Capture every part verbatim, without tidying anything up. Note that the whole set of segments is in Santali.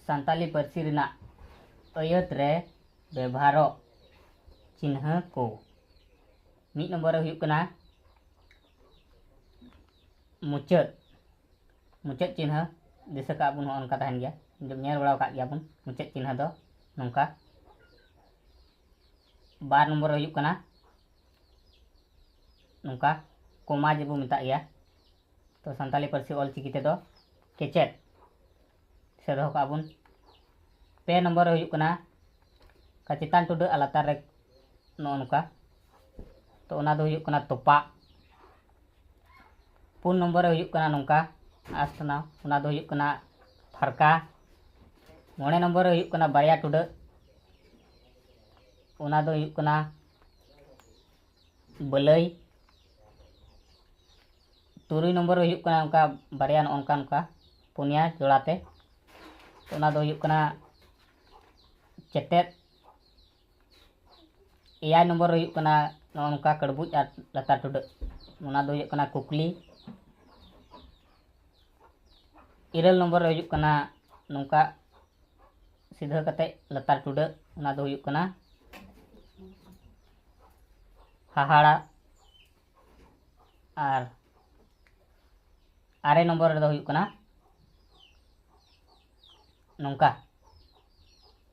ᱥᱟᱱᱛᱟᱞᱤ ᱯᱟᱹᱨᱥᱤ ᱨᱮᱱᱟᱜ ᱟᱹᱭᱟᱹᱛ ᱨᱮ ᱵᱮᱵᱷᱟᱨᱚᱜ ᱪᱤᱱᱦᱟᱹ ᱠᱚ᱾ ᱢᱤᱫ ᱱᱚᱢᱵᱚᱨ ᱨᱮ ᱦᱩᱭᱩᱜ ᱠᱟᱱᱟ ᱢᱩᱪᱟᱹᱫ᱾ ᱢᱩᱪᱟᱹᱫ ᱪᱤᱱᱦᱟᱹ ᱫᱤᱥᱟᱹ ᱠᱟᱜ ᱵᱚᱱ, ᱦᱚᱸᱜᱼᱚ ᱱᱚᱝᱠᱟ ᱛᱟᱦᱮᱱ ᱜᱮᱭᱟ, ᱧᱮᱞ ᱵᱟᱲᱟ ᱟᱠᱟᱫ ᱜᱮᱭᱟ ᱵᱚᱱ᱾ ᱢᱩᱪᱟᱹᱫ ᱪᱤᱱᱦᱟᱹ ᱫᱚ ᱱᱚᱝᱠᱟ᱾ ᱵᱟᱨ ᱱᱚᱢᱵᱚᱨ ᱨᱮ ᱦᱩᱭᱩᱜ ᱠᱟᱱᱟ ᱱᱚᱝᱠᱟ ᱠᱚᱢᱟ ᱡᱮᱵᱚ ᱢᱮᱛᱟᱜ ᱜᱮᱭᱟ, ᱛᱚ ᱥᱟᱱᱛᱟᱞᱤ ᱯᱟᱹᱨᱥᱤ ᱚᱞ ᱪᱤᱠᱤ ᱛᱮᱫᱚ ᱠᱮᱪᱮᱫ᱾ ᱫᱤᱥᱟᱹ ᱫᱚᱦᱚ ᱠᱟᱜᱼᱟ ᱵᱚᱱ᱾ ᱯᱮ ᱱᱚᱢᱵᱚᱨ ᱨᱮ ᱦᱩᱭᱩᱜ ᱠᱟᱱᱟ ᱚᱠᱟ ᱪᱮᱛᱟᱱ ᱴᱩᱰᱟᱹᱜ ᱟᱨ ᱞᱟᱛᱟᱨ ᱨᱮ ᱱᱚᱜᱼᱚ ᱱᱚᱝᱠᱟ, ᱛᱚ ᱚᱱᱟ ᱫᱚ ᱦᱩᱭᱩᱜ ᱠᱟᱱᱟ ᱛᱚᱯᱟᱜ᱾ ᱯᱩᱱ ᱱᱚᱢᱵᱚᱨ ᱨᱮ ᱦᱩᱭᱩᱜ ᱠᱟᱱᱟ ᱱᱚᱝᱠᱟ ᱟᱥᱛᱱᱟ, ᱚᱱᱟ ᱫᱚ ᱦᱩᱭᱩᱜ ᱠᱟᱱᱟ ᱯᱷᱟᱨᱠᱟ᱾ ᱢᱚᱬᱮ ᱱᱚᱢᱵᱚᱨ ᱨᱮ ᱦᱩᱭᱩᱜ ᱠᱟᱱᱟ ᱵᱟᱨᱭᱟ ᱴᱩᱰᱟᱹᱜ, ᱚᱱᱟ ᱫᱚ ᱦᱩᱭᱩᱜ ᱠᱟᱱᱟ ᱵᱟᱹᱞᱟᱹᱭ᱾ ᱛᱩᱨᱩᱭ ᱱᱚᱢᱵᱚᱨ ᱨᱮ ᱦᱩᱭᱩᱜ ᱠᱟᱱᱟ ᱚᱱᱠᱟ ᱵᱟᱨᱭᱟ ᱱᱚᱜᱼᱚ ᱱᱚᱝᱠᱟ ᱱᱚᱝᱠᱟ ᱯᱩᱱᱭᱟ ᱡᱚᱲᱟᱛᱮ, ᱚᱱᱟ ᱫᱚ ᱦᱩᱭᱩᱜ ᱠᱟᱱᱟ ᱪᱮᱛᱮᱫ᱾ ᱮᱭᱟᱭ ᱱᱚᱢᱵᱚᱨ ᱨᱮ ᱦᱩᱭᱩᱜ ᱠᱟᱱᱟ ᱱᱚᱜᱼᱚ ᱱᱚᱝᱠᱟ ᱠᱟᱹᱲᱵᱩᱡ ᱟᱨ ᱞᱟᱛᱟᱨ ᱴᱩᱰᱟᱹᱜ, ᱚᱱᱟ ᱫᱚ ᱦᱩᱭᱩᱜ ᱠᱟᱱᱟ ᱠᱩᱠᱞᱤ᱾ ᱤᱨᱟᱹᱞ ᱱᱚᱢᱵᱚᱨ ᱨᱮ ᱦᱩᱭᱩᱜ ᱠᱟᱱᱟ ᱱᱚᱝᱠᱟ ᱥᱤᱫᱷᱟᱹ ᱠᱟᱛᱮ ᱞᱟᱛᱟᱨ ᱴᱩᱰᱟᱹᱜ, ᱚᱱᱟ ᱫᱚ ᱦᱩᱭᱩᱜ ᱠᱟᱱᱟ ᱦᱟᱦᱟᱲᱟ᱾ ᱟᱨ ᱟᱨᱮ ᱱᱚᱢᱵᱚᱨ ᱨᱮᱫᱚ ᱦᱩᱭᱩᱜ ᱠᱟᱱᱟ ᱱᱚᱝᱠᱟ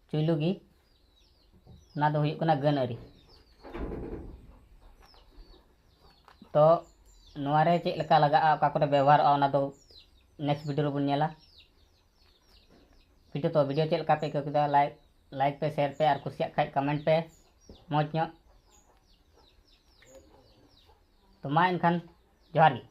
ᱪᱩᱭᱞᱩ ᱜᱮ, ᱚᱱᱟ ᱫᱚ ᱦᱩᱭᱩᱜ ᱠᱟᱱᱟ ᱜᱟᱹᱱ ᱟᱹᱨᱤ᱾ ᱛᱚ ᱱᱚᱣᱟ ᱨᱮ ᱪᱮᱫ ᱞᱮᱠᱟ ᱞᱟᱜᱟᱜᱼᱟ, ᱚᱠᱟ ᱠᱚᱨᱮ ᱵᱮᱵᱚᱦᱟᱨᱚᱜᱼᱟ, ᱚᱱᱟ ᱫᱚ ᱱᱮᱠᱥᱴ ᱵᱷᱤᱰᱤᱭᱳ ᱨᱮᱵᱚᱱ ᱧᱮᱞᱟ᱾ ᱵᱷᱤᱰᱤᱭᱳ ᱛᱚ ᱵᱷᱤᱰᱤᱭᱳ ᱪᱮᱫ ᱞᱮᱠᱟ ᱯᱮ ᱟᱹᱭᱠᱟᱹᱣ ᱠᱮᱫᱟ, ᱞᱟᱭᱤᱠ ᱞᱟᱭᱤᱠ ᱯᱮ, ᱥᱮᱭᱟᱨ ᱯᱮ ᱟᱨ ᱠᱩᱥᱤᱭᱟᱜ ᱠᱷᱟᱡ ᱠᱚᱢᱮᱱᱴ ᱯᱮ ᱢᱚᱡᱽ ᱧᱚᱜ᱾ ᱛᱚ ᱢᱟ ᱮᱱᱠᱷᱟᱱ ᱡᱚᱦᱟᱨ ᱜᱮ᱾